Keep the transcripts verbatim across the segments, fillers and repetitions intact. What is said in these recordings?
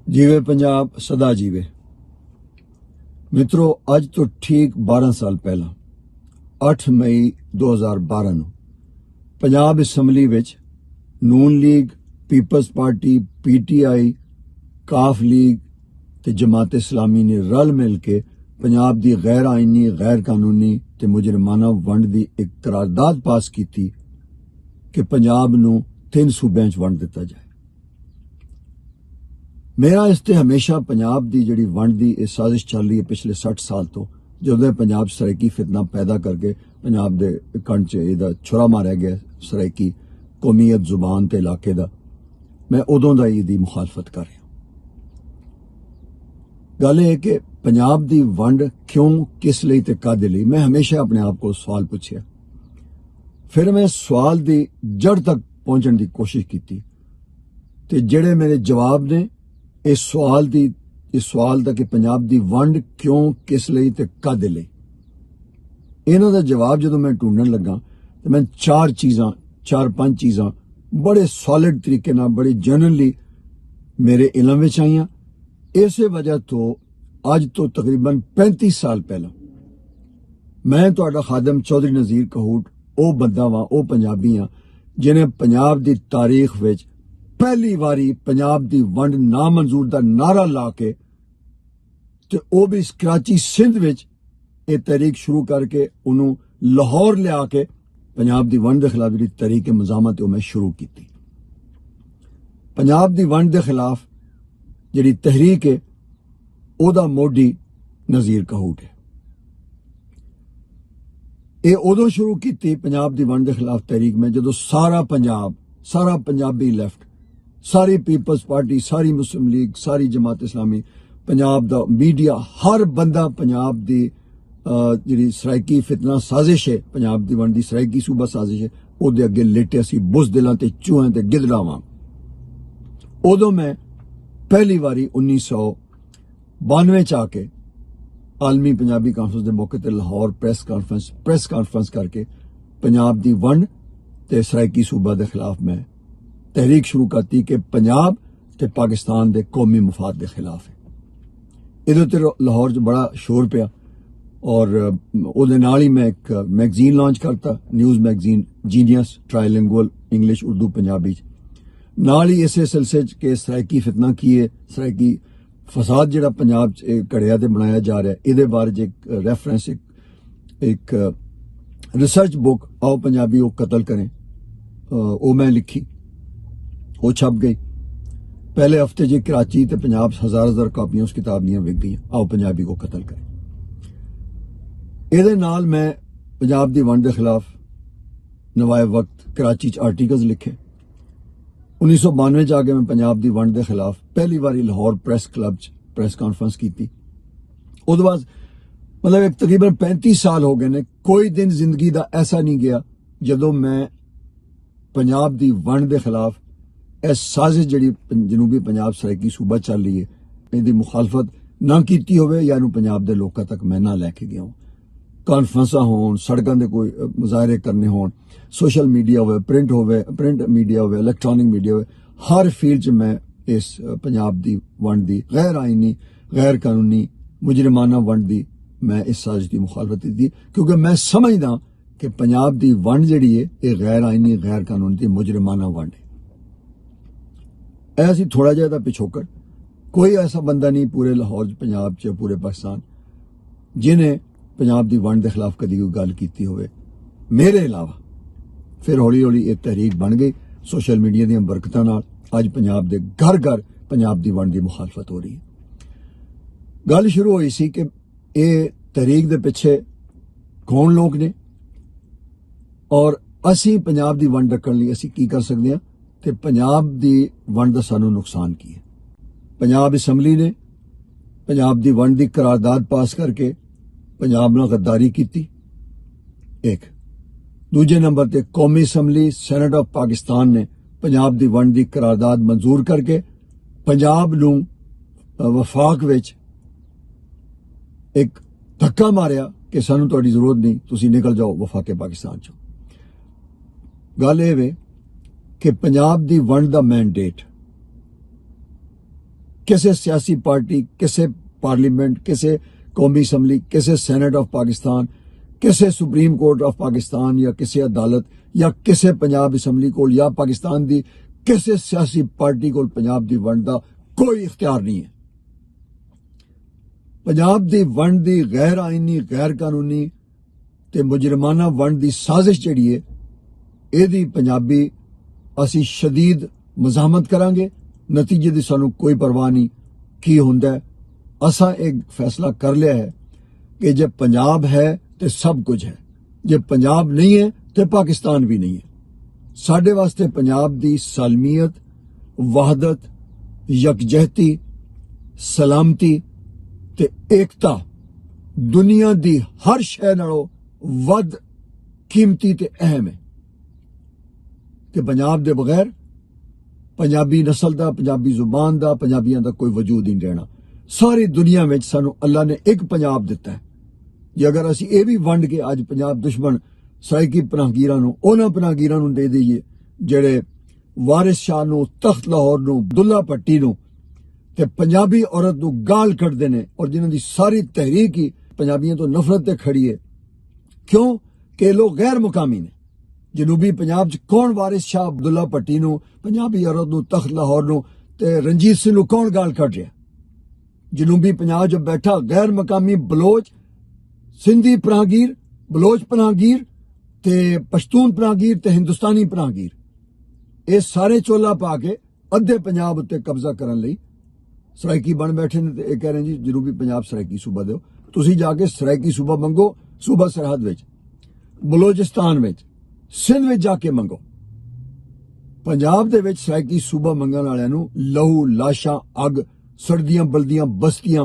جیوے پنجاب سدا جیوے۔ مترو، اج تو ٹھیک بارہ سال پہلا، اٹھ مئی دو ہزار بارہ نو، پنجاب اسمبلی وچ Noon league, peoples party, P T I, Qaaf league تے جماعت اسلامی نے رل مل کے پنجاب دی غیر آئینی، غیر قانونی تے مجرمانہ ونڈ دی ایک قرارداد پاس کیتی کہ پنجاب نوں تین صوبیاں چ ونڈ دتا جائے۔ میرا اس تے ہمیشہ پنجاب دی جڑی ونڈ دی اے سازش چل رہی ہے پچھلے سٹھ سال تو، جدوں پنجاب سرائیکی فتنہ پیدا کر کے پنجاب دے کنڈ چ ایہدا چھرا ماریا گیا، سرائیکی قومیت، زبان تے علاقے دا، میں ادوں دا ایہدی مخالفت کر رہا۔ گل اے کہ پنجاب دی ونڈ کیوں، کس لئی تے کد لئی، میں ہمیشہ اپنے آپ کو سوال پوچھیا۔ پھر میں سوال دی جڑ تک پہنچن دی کوشش کیتی، تے جڑے میرے جواب نے، اس سوال دی، اس سوال دا کہ پنجاب دی ونڈ کیوں، کس لئی تے کد لئی، انہاں دا جواب جدوں میں ڈھونڈن لگا، تے میں چار چیزاں، چار پنج چیزاں بڑے سالڈ طریقے نال، بڑے جنرلی میرے علم وچ آئیاں۔ اسے وجہ تو اج تو تقریباً پینتی سال پہلا میں تہاڈا خادم چوہدری نذیر کہوٹ، او بندہ واں، او پنجابی ہاں، جنہیں پنجاب دی تاریخ وچ پہلی واری پنجاب دی ونڈ نامنظور دا نعرہ لا کے، تے او بھی اس کراچی سندھ وچ اے تحریک شروع کر کے انہوں لاہور لیا کے پنجاب دی ونڈ دے خلاف جڑی تحریک مزاحمت ہے، او میں شروع کیتی۔ پنجاب دی ونڈ دے خلاف جڑی تحریک ہے، او دا موڈی نذیر کہوٹ ہے۔ اے ادوں شروع کیتی پنجاب دی ونڈ دے خلاف تحریک میں، جدوں سارا پنجاب، سارا پنجابی لیفٹ، ساری پیپلز پارٹی، ساری مسلم لیگ، ساری جماعت اسلامی، پنجاب دا میڈیا، ہر بندہ پنجاب دی، آ، جڑی سرائیکی فتنہ سازش ہے، پنجاب دی ونڈ دی سرائیکی صوبہ سازش ہے، او دے اگے لیٹے سی بزدلاں تے چوہاں تے گدڑاں واں۔ ادوں میں پہلی واری انیس سو بانوے چ آ کے عالمی پنجابی کانفرنس دے موقع تے Lahore press conference, press conference کر کے پنجاب دی ونڈ تے سرائیکی صوبہ دے خلاف میں تحریک شروع کرتی کہ پنجاب تے پاکستان دے قومی مفاد دے خلاف ہے۔ ادھر تے لاہور چ بڑا شور پیا اور، اہ، او دے نال ہی میں ایک میگزین لانچ کرتا، news magazine genius, trilingual, English, Urdu, Punjabi چ۔ نال ہی اسے سلسلے چ کہ سرائیکی فتنہ کی ہے، سرائیکی فساد جڑا پنجاب چ، اے، گھڑیا تے بنایا جا رہا ہے، ایدے بارے چ ایک ریفرنس، ایک، ایک، آ، ریسرچ بک آؤ پنجابی کو قتل کریں، آ، او میں لکھی، او چھپ گئی۔ پہلے ہفتے جی کراچی تے پنجاب ہزار ہزار کاپیاں اس کتاب دیاں وک گئیاں، آؤ پنجابی کو قتل کریں۔ ایدے نال میں پنجاب دی ونڈ دے خلاف نوائے وقت کراچی چ آرٹیکلز لکھے۔ انیس سو بانوے چ آ کے میں پنجاب دی ونڈ دے خلاف پہلی واری لاہور پریس کلب چ پریس کانفرنس کیتی۔ اس بعد، مطلب، ایک تقریباً پینتی سال ہو گئے نے، کوئی دن زندگی دا ایسا نہیں گیا جدوں میں پنجاب دی ونڈ دے خلاف اے سازش جڑی پن-، جنوبی پنجاب سرائیکی صوبہ چل رہی ہے، ان دی مخالفت نہ کیتی ہوئے یا انہوں پنجاب دے لوکاں تک میں نہ لے کے گیا ہوں۔ کانفرنساں ہون، سڑکاں دے کوئی، اہ، مظاہرے کرنے ہون، سوشل میڈیا ہوئے، پرنٹ ہوئے، پرنٹ میڈیا ہوئے، الیکٹرانک میڈیا ہوئے، ہر فیلڈ چ میں اس، اہ، پنجاب دی ونڈ دی غیر آئینی، غیر قانونی، مجرمانہ ونڈ دی میں اس سازش دی مخالفت کی، کیونکہ میں سمجھدا کہ پنجاب دی ونڈ جڑی ہے، یہ غیر آئینی، غیر قانونی تے مجرمانہ ونڈ ہے۔ ایسی تھوڑا جہا دا پچھوکڑ، کوئی ایسا بندہ نہیں پورے لاہور چ، پنجاب چ، پورے پاکستان جنہیں پنجاب دی ونڈ دے خلاف کدی کوئی گل کیتی ہوئے، میرے علاوہ۔ پھر ہولی ہولی یہ تحریک بن گئی، سوشل میڈیا دیاں برکتاں نال اج پنجاب دے گھر گھر پنجاب دی ونڈ دی مخالفت ہو رہی ہے۔ گل شروع ہوئی سی کہ اے تحریک دے پچھے کون لوگ نے اور اسی پنجاب دی ونڈ رکھن لئی اسی کی کر سکدے ہاں تے پنجاب دی ونڈ دا سانوں نقصان کی ہے۔ پنجاب اسمبلی نے پنجاب دی ونڈ دی قرارداد پاس کر کے پنجاب نال غداری کیتی۔ ایک، دوجے نمبر تے قومی اسمبلی، سینٹ آف پاکستان نے پنجاب دی ونڈ دی قرارداد منظور کر کے پنجاب نوں، اہ، وفاق وچ ایک دھکا ماریا کہ سانوں تہاڈی ضرورت نہیں، تسی نکل جاؤ وفاق پاکستان چوں۔ گل اے وے کہ پنجاب دی ونڈ دا مینڈیٹ کسے سیاسی پارٹی، کسے پارلیمنٹ، کسے قومی اسمبلی، کسے سینیٹ آف پاکستان، کسے سپریم کورٹ آف پاکستان یا کسے عدالت یا کسے پنجاب اسمبلی کول یا پاکستان دی کسے سیاسی پارٹی کول پنجاب دی ونڈ دا کوئی اختیار نہیں ہے۔ پنجاب دی ونڈ دی غیر آئینی، غیر قانونی تے مجرمانہ ونڈ دی سازش جڑی ہے، اے دی پنجابی اسی شدید مزاحمت کراں گے۔ نتیجے دی سانوں کوئی پرواہ نہیں۔ کی ہوندا ہے، اساں ایک فیصلہ کر لیا ہے کہ جے پنجاب ہے تے سب کچھ ہے، جے پنجاب نہیں ہے تے پاکستان بھی نہیں ہے۔ ساڈے واسطے پنجاب دی سالمیت، وحدت، یکجہتی، سلامتی تے ایکتا دنیا دی ہر شے نالوں ود قیمتی تے اہم ہے۔ تے پنجاب دے بغیر پنجابی نسل دا، پنجابی زبان دا، پنجابیاں دا کوئی وجود ہی نہیں رہنا۔ ساری دنیا وچ سانو اللہ نے ایک پنجاب دتا ہے۔ جے اگر اسی اے بھی ونڈ کے اج پنجاب دشمن سرائیکی پناہگیراں نوں، انہاں پناہگیراں نوں دے دئیے جڑے وارث شاہ نوں، تخت لاہور نوں، دلہ پٹی نوں تے پنجابی عورت نوں گال کڈدے نے، اور جنہاں دی ساری تحریک ہی پنجابیاں تو نفرت تے کھڑی ہے۔ کیوں؟ کہ لوگ غیر مقامی نے۔ جنوبی پنجاب چ کون وارث شاہ عبداللہ پٹی نوں، پنجابی عورت نوں، تخت لاہور نوں تے رنجیت سنگھ نوں کون گال کڈ رہا؟ جنوبی پنجاب چ بیٹھا غیر مقامی بلوچ، سندھی پناہگیر، بلوچ پناہگیر تے پشتون پناہگیر تے ہندوستانی پناہگیر، اے سارے چولا پا کے ادھے پنجاب اُتے قبضہ کرن لئی سرائیکی بن بیٹھے نے تے اے کہہ رہے ہیں، "جی، جنوبی پنجاب سرائیکی صوبہ دیو۔" تسی جا کے سرائیکی صوبہ منگو، صوبہ سرحد وچ، بلوچستان وچ، سندھ وچ جا کے منگو۔ پنجاب دے وچ سرائیکی صوبہ منگن والےاں نوں لہو، لاشاں، اگ، سڑدیاں بلدیاں بستیاں،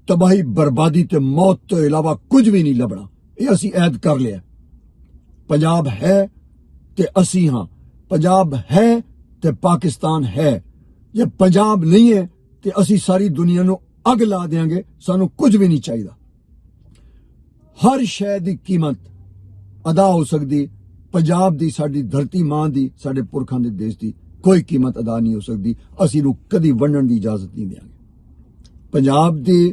تباہی، بربادی تے موت تو علاوہ کچھ بھی نہیں لبھنا۔ اے اسی عہد کر لیا۔ پنجاب ہے تے اسی ہاں، پنجاب ہے تے پاکستان ہے۔ جے پنجاب نہیں ہے تے اسی ساری دنیا نوں اگ لا دیاں گے، سانوں کچھ بھی نہیں چاہیدا۔ ہر شے دی قیمت ادا ہو سکدی، پنجاب دی، ساڈی دھرتی ماں دی، ساڈے پرکھاں دے دیش دی کوئی قیمت ادا نہیں ہو سکدی۔ اسی نوں کدی ونڈن دی اجازت نہیں دیاں گے۔ پنجاب دی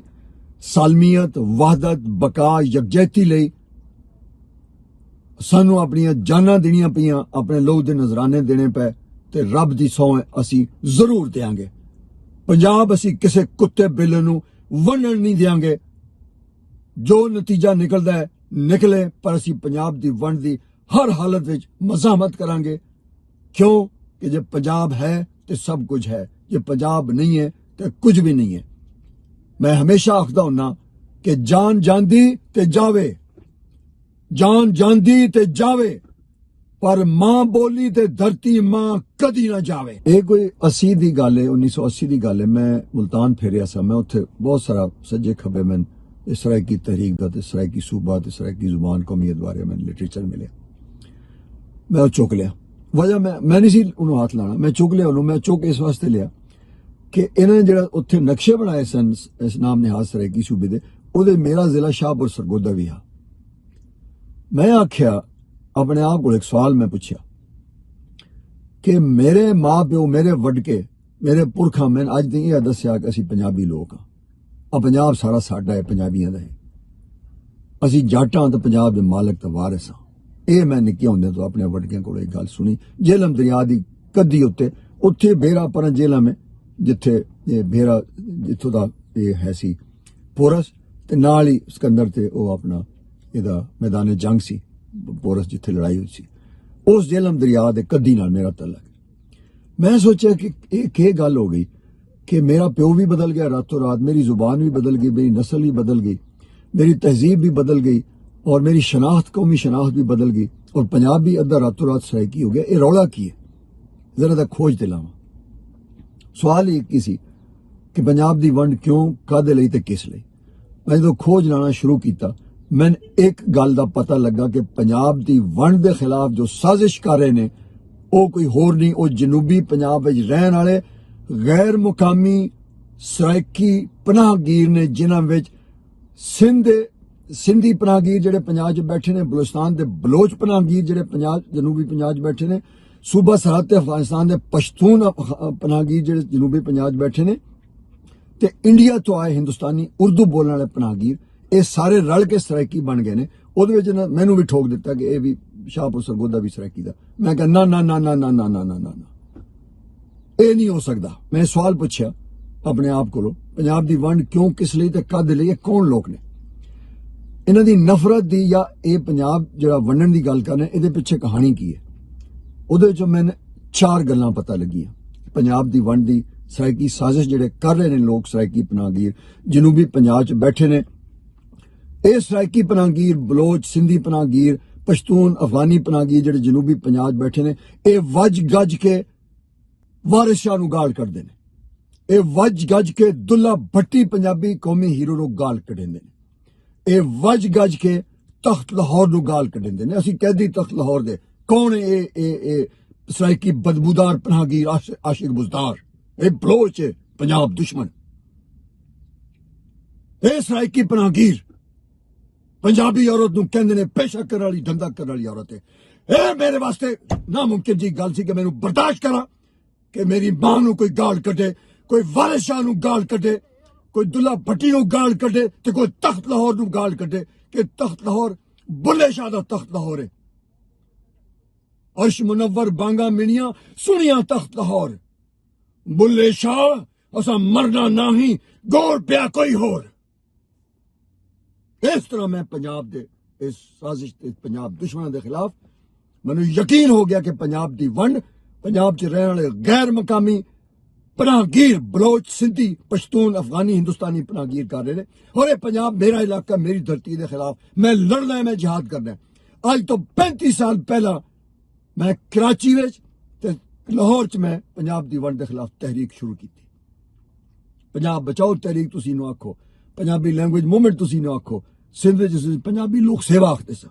سالمیت، وحدت، بقا، یکجہتی لئی سانوں اپنیاں جاناں دینیاں پیاں، اپنے لوگ دے نذرانے دینے پے، تے رب دی سوئیں اسی ضرور دیاں گے۔ پنجاب اسی کسے کتے بلے نوں ونڈن نہیں دیاں گے۔ جو نتیجہ نکلدا ہے نکلے، پر اسی پنجاب دی ونڈ دی ہر حالت وچ مزاحمت کراں گے۔ کیوں؟ کہ جے پنجاب ہے تے سب کچھ ہے، جے پنجاب نہیں ہے تے کچھ بھی نہیں ہے۔ میں ہمیشہ آکھدا ہوناں کہ جان جاندی تے جاوے، جان جاندی تے جاوے، پر ماں بولی تے دھرتی ماں کدی نہ جاوے۔ اے کوئی اسی دی گل ہے، انیس سو اسی دی گل ہے۔ میں ملتان پھیریا سا، میں اتھے بہت سارا سجے کھبے میں اس طرح کی تحریک دا تے اس طرح کی صوبہ تے اس طرح کی زبان قومیت بارے میں لٹریچر ملیا۔ میں او چک لیا۔ وجہ میں، میں نہیں سی انہوں ہاتھ لانا، میں چک لیا انہوں، میں چک اس واسطے لیا کہ انہاں نے جڑا اتھے نقشے بنائے سن اس نام نہاد سرائیکی صوبے دے، او دے میرا ضلع شاہ پور سرگودھا بھی ہا۔ میں آکھیا، اپنے آپ کو ایک سوال میں پوچھیا کہ میرے ماں پیو، میرے وڈکے، میرے پرکھاں میں اج تائیں یہ دسیا کہ اسی پنجابی لوگ ہاں، اور پنجاب سارا ساڈا ہے، پنجابیاں دا ہے، اسی جاٹاں تے پنجاب دے مالک تے وارث ہاں۔ اے میں نکے ہوندے تو اپنے وڈکیاں کولوں ایک گل سنی، جہلم دریا دی کدی اُتے، اُتھے بھیرا پراں جہلم ہے، جتھے اے بھیرا، جتھوں دا اے ہے سی پورس، تے نال ہی سکندر تے او اپنا اے دا میدان جنگ سی، پورس جتھے لڑائی ہوئی سی، اس جہلم دریا دے کدی نال میرا تعلق ہے۔ میں سوچیا کہ یہ کیا گل ہو گئی کہ میرا پیو بھی بدل گیا راتوں رات، میری زبان بھی بدل گئی، میری نسل بھی بدل گئی، میری تہذیب بھی بدل گئی، اور میری شناخت، قومی شناخت بھی بدل گئی، اور پنجاب بھی ادھا راتوں رات سرائیکی ہو گیا۔ یہ رولا کی ہے؟ ذرا دا کھوج تے لاواں۔ سوال ہی ایک ہی سی کہ پنجاب دی ونڈ کیوں، کدے لئی تے کس لئی؟ میں جدوں کھوج لانا شروع کیتا، میں ایک گل دا پتہ لگا کہ پنجاب دی ونڈ دے خلاف جو سازش کر رہے نے، او کوئی ہور نہیں، او جنوبی پنجاب وچ رہن والے غیر مقامی سرائیکی پناہ گیر نے، جنہاں وچ سندھ، سندھی پناہ گیر جڑے پنجاب چ بیٹھے نے، بلوچستان دے بلوچ پناہ گیر جڑے پنجاب، جنوبی پنجاب چ بیٹھے نے، صوبہ سرحد تے افغانستان دے پشتون اف-، پناہ گیر جڑے جنوبی پنجاب چ بیٹھے نے، تے انڈیا تو آئے ہندوستانی اردو بولن والے پناہ گیر، اے سارے رل کے سرائیکی بن گئے نے۔ اودے وچ نہ مینوں وی ٹھوک دتا کہ اے وی شاہ پور سرگودھا وی سرائیکی دا۔ میں کہا، "نہ، نہ، نہ، نہ۔" اے نہیں ہو سکدا۔ میں سوال پوچھیا اپنے آپ کولوں، پنجاب دی ونڈ کیوں، کس لئی تے کد لئی، اے کون لوک نے؟ انہاں دی نفرت دی یا اے پنجاب جڑا ونڈن دی گل کرنے، اے دے پیچھے کہانی کی ہے؟ اودے چوں میں چار گلاں پتہ لگیاں۔ پنجاب دی ونڈ دی سرائیکی سازش جڑے کر رہے نے لوگ، سرائیکی پناہ گیر جنوبی پنجاب چ بیٹھے نے، اے سرائیکی پناہ گیر، بلوچ، سندھی پناہ گیر، پشتون، افغانی پناہ گیر جڑے جنوبی پنجاب چ بیٹھے نے، اے وج گج کے وارث شاہ نو گال کڈدے نے۔ اے وج گج کے دلہ بھٹی پنجابی قومی ہیرو نو گال کڈیندے نے۔ اے وج گج کے تخت لاہور نو گال کڈیندے نے۔ اسی قیدی تخت لاہور دے۔ کون ہے اے، اے، اے سرائیکی بدبودار پناہ گیر، عاش-، عاشق بزدار؟ اے بلوچ ہے، پنجاب دشمن۔ اے سرائیکی پناہ گیر پنجابی عورت نو کہندے نے پیشہ کرن والی، دھندا کرن والی عورت ہے۔ اے میرے واسطے ناممکن جی گل سی کہ مینوں برداشت کراں کہ میری ماں نو کوئی گال کڈے، کوئی وارث شاہ نو گال کڈے، کوئی دلہ بھٹی نو گال کڈے تے کوئی تخت لاہور نو گال کڈے کہ تخت لاہور بلے شاہ دا تخت لاہور ہے۔ عرش منور بانگا منیاں سنیاں تخت لاہور۔ بلے شاہ، اساں مرنا نہ ہی، گور پیا کوئی ہور۔ اس طرح میں پنجاب دے اس سازش تے پنجاب دشمناں دے خلاف، مینوں یقین ہو گیا کہ پنجاب دی ونڈ، پنجاب چ رہن والے غیر مقامی پناہ گیر بلوچ، سندھی، پشتون، افغانی، ہندوستانی پناہ گیر کر رہے نے۔ اور یہ پنجاب میرا علاقہ، میری دھرتی دے خلاف میں لڑنا ہے، میں جہاد کرنا ہے۔ اج تو پینتی سال پہلا میں کراچی وچ تے لاہور چ میں پنجاب دی ونڈ دے خلاف تحریک شروع کیتی۔ پنجاب بچاؤ تحریک تسی نو آکھو، پنجابی لینگویج موومنٹ تسی نو آکھو، سندھ وچ اسی پنجابی لوک سیوا آکھدے سا۔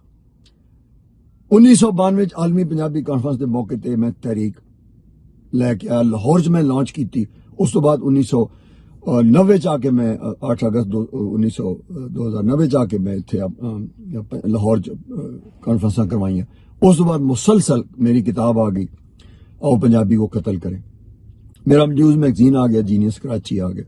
انیس سو بانوے وچ عالمی پنجابی کانفرنس دے موقع تے میں تحریک لے کے آیا، لاہور چ میں لانچ کیتی۔ اس تو بعد انیس سو نوے چ آ کے میں، اٹھ اگست دو، انیس سو، دو ہزار نوے چ آ کے میں اتھے، آ، لاہور چ، آ، کانفرنساں کروائیاں۔ اس تو بعد مسلسل میری کتاب آ گئی، آؤ پنجابی کو قتل کریں۔ میرا نیوز میگزین آ گیا، جینیس کراچی آ گیا۔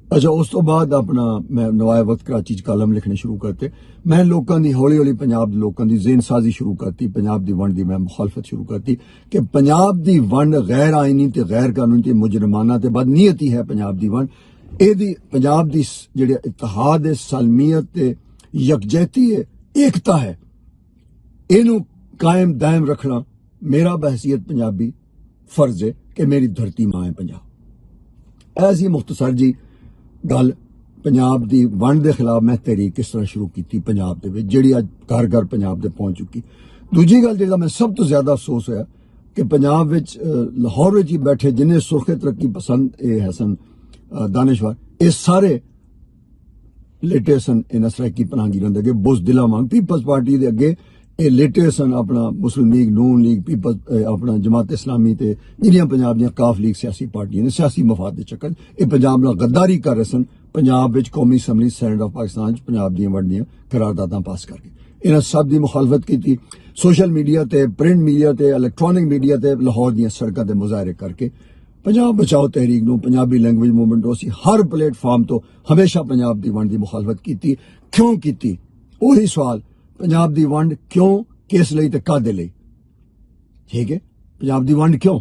اچھا، اس تو بعد اپنا میں نوائے وقت کراچی چ کالم لکھنے شروع کرتے۔ میں لوکاں دی، ہولی ہولی پنجاب دے لوکاں دی ذہن سازی شروع کرتی، پنجاب دی ونڈ دی میں مخالفت شروع کرتی کہ پنجاب دی ونڈ غیر آئینی تے غیر قانونی تے مجرمانہ تے بدنیتی ہے۔ پنجاب دی ونڈ، اے دی پنجاب دی س-، جڑی اتحاد ہے، سالمیت تے یکجہتی ہے، ایکتا ہے، اینوں قائم دائم رکھنا میرا بحیثیت پنجابی فرض ہے کہ میری دھرتی ماں ہے پنجاب۔ ایسی مختصر جی گل، پنجاب دی ونڈ دے خلاف میں تحریک کس طرح شروع کیتی پنجاب دے وچ، جیڑی اج گھر گھر پنجاب دے پہنچ چکی۔ دوجی گل جیڑا میں سب تو زیادہ افسوس ہویا کہ پنجاب وچ، آ، لاہور وچ ہی بیٹھے جنہیں سرخے ترقی پسند اے حسن، آ، دانشور، اے سارے لیٹے سن انہاں سرائیکی پناہ گیراں دے اگے بزدلاں وانگ۔ پیپلز پارٹی دے اگے اے لیٹے سن، اپنا مسلم لیگ، نون لیگ، پیپلز، اے، اپنا جماعت اسلامی تے جنہاں پنجاب دیاں کاف لیگ سیاسی پارٹیاں نے سیاسی مفاد دے چکر اے پنجاب نال غداری کر رہے سن۔ پنجاب وچ قومی اسمبلی، سینیٹ آف پاکستان چ پنجاب دیاں ونڈیاں قرارداداں پاس کر کے انہاں سب دی مخالفت کیتی۔ سوشل میڈیا تے، پرنٹ میڈیا تے، الیکٹرانک میڈیا تے لاہور دیاں سڑکاں تے مظاہرے کر کے پنجاب بچاؤ تحریک نوں، پنجابی لینگویج موومنٹ نوں اسی ہر پلیٹ فارم تو ہمیشہ پنجاب دی ونڈ دی مخالفت کیتی۔ کیوں کیتی؟ اوہی سوال، پنجاب دی ونڈ کیوں، کس لئی تے کدے لئی؟ ٹھیک ہے، پنجاب دی ونڈ کیوں؟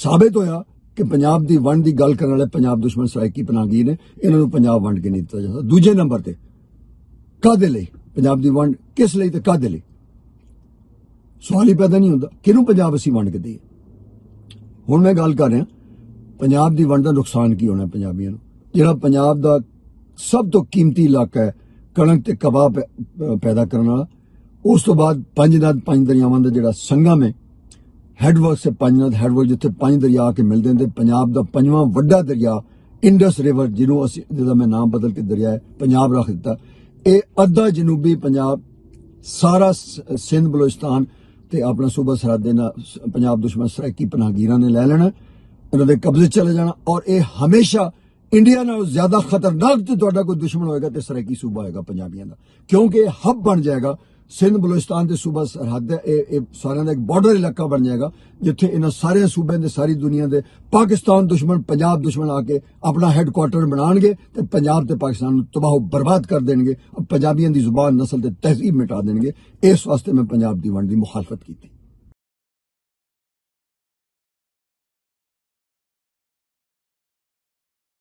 ثابت ہویا کہ پنجاب دی ونڈ دی گل کرن والے پنجاب دشمن سرائیکی پناہ گیر نے، انہاں نوں پنجاب ونڈ کے نہیں دتا جا سکدا۔ دوجے نمبر تے، کدے لئی؟ پنجاب دی ونڈ کس لئی تے کدے لئی؟ سوال ہی پیدا نہیں ہوندا، کینوں پنجاب اسی ونڈ کے دئیے؟ ہن میں گل کر رہا، پنجاب دی ونڈ دا نقصان کی ہونا ہے پنجابیاں نوں؟ جڑا پنجاب دا سب تو قیمتی علاقہ ہے، کڑک تے کباب پے-، پیدا کرن والا، اس تو بعد پنج ند، پنج دریاواں دا جڑا سنگم ہے، ہیڈ ورک سے پنج ند، ہیڈ ورک جتھے پنج دریا آ کے ملدے نے، تے پنجاب دا پنجواں وڈا دریا انڈس ریور، جنوں اسی، جس دا میں نام بدل کے دریا ہے پنجاب رکھ دتا۔ اے ادھا جنوبی پنجاب، سارا س-، سندھ بلوچستان تے اپنا صوبہ سرحد دے نال پنجاب دشمن سرائیکی پناہ گیراں نے لے لینا، انہاں دے قبضے چلے جانا، اور اے ہمیشہ انڈیا نال زیادہ خطرناک تے تہاڈا کوئی دشمن ہوئے گا تے سرائیکی صوبہ ہوئے گا پنجابیاں دا، کیونکہ اے ہب بن جائے گا سندھ بلوچستان دے صوبہ سرحد ہے، اے، اے سارے دا ایک بارڈر علاقہ بن جائے گا، جتھے انہاں سارے صوبے دے، ساری دنیا دے، پاکستان دشمن، پنجاب دشمن آ کے اپنا ہیڈ کوارٹر بنان گے تے پنجاب تے پاکستان نوں تباہ و برباد کر دین گے اور پنجابیاں دی زبان، نسل تے تہذیب مٹا دین گے۔ اس واسطے میں پنجاب دی ونڈ دی مخالفت کیتی۔